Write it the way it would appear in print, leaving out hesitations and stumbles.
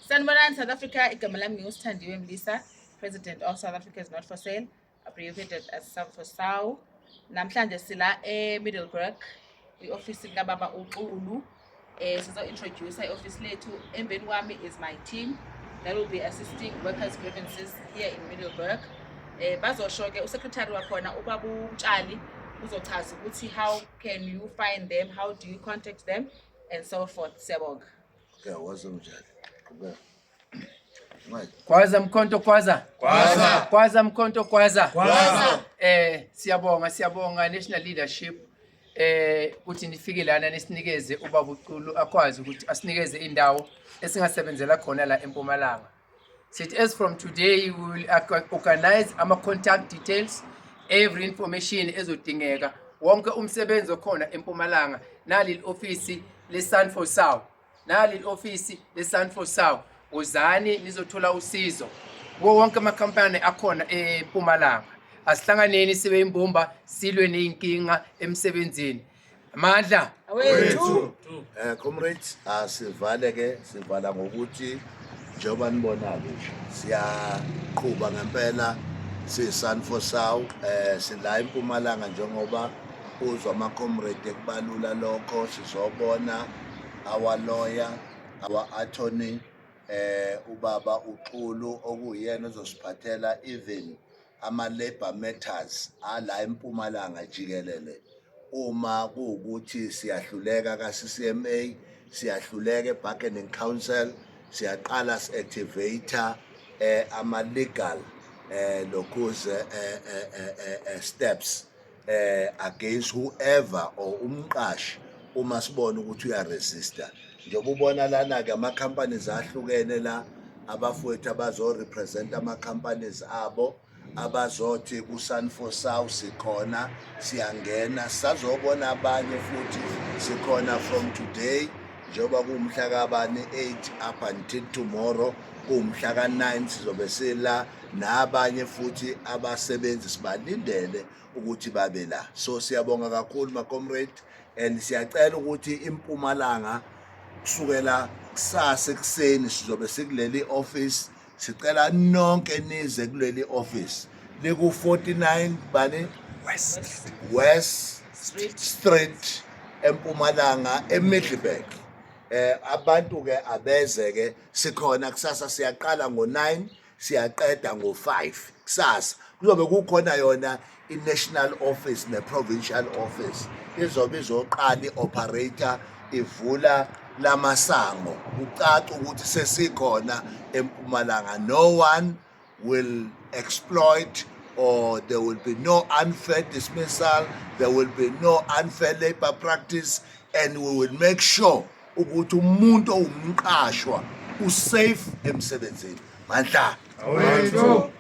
Sanibonani South Africa, igama lami nginguSithandiwe Mlisa, President of South Africa is not for sale, abbreviated as SAMFOSAW. Namhlanje sila eMiddelburg, i-ofisi kababa uXulu. Sizo-introduce i-office lethu. Emveni kwami is my team that will be assisting workers' grievances here in Middelburg. Bazosho ke usecretary wakhona ubaba uMtshali uzochaza ukuthi how can you find them, how do you contact them and so forth. Siyabonga. Okay, woza Mtshali. Qhubeka. Manje. Gwaza Mkhonto gwaza. Gwaza. Gwaza Mkhonto gwaza. Gwaza. Siyabonga, siyabonga national leadership ukuthi nifike lana nisinikeze ubaba uXulu akwazi ukuthi asinikeze indawo esingasebenzela khona la eMpumalanga. Sithi as from today we will organize ama contact details, every information ezodingeka, wonke umsebenzi okhona eMpumalanga. Nali office le SANFOSAW. Nali office le SANFOSAW. Uzani nizothola usizo kuwo wonke amakhampani akhona eMpumalanga. Asihlanganeni sibe imbumba, silwe nezinkinga emsebenzini. Amandla Awethu. Comrades, asivale ke, sivala ngokuthi njengoba nibona ke nje siyaqhuba ngempela siyi-SANFOSAW, sila eMpumalanga njengoba uzwa ama comrade ekubalula lokho. Sizobona our lawyer, our attorney, ubaba uXulu, okuyena ozosiphathela even ama labor matters ala eMpumalanga jikelele. Uma kuwukuthi siyahluleka ka CCMA, siyahluleka e-bargaining council, siyaqala si-activate ama legal lokhuze steps against whoever or umqashi uma sibona ukuthi uyaresista. Njengoba ubona lana ke ama companies ahlukene la, abafowethu abazo represent ama companies abo, abazothi ku-SANFOSAW sikhona, siyangena, sazobona abanye futhi. Sikhona from today, njengoba kuwumhla kabani, 8, up until tomorrow kuwumhla ka-9, sizobe sila nabanye futhi abasebenzi, sibalindele ukuthi babe la. So siyabonga kakhulu ma-comrade, and siyacela ukuthi iMpumalanga kusukela kusasa ekuseni sizobe sikuleli office. Sicela nonke nize kuleli office liku 49 bani? West. West Street. Street eMpumalanga, eMiddelburg. Abantu ke abeze ke, sikhona kusasa, siyaqala ngo9, siyaqeda ngo5 kusasa. Kuzobe kukhona yona i-national office ne-provincial office, izobe izoqala i-operate, ivula lamasango, kucaca ukuthi sesikhona eMpumalanga. No one will exploit or there will be no unfair dismissal, there will be no unfair labor practice, and we will make sure ukuthi umuntu owumqashwa usafe emsebenzini. Mandla Awethu.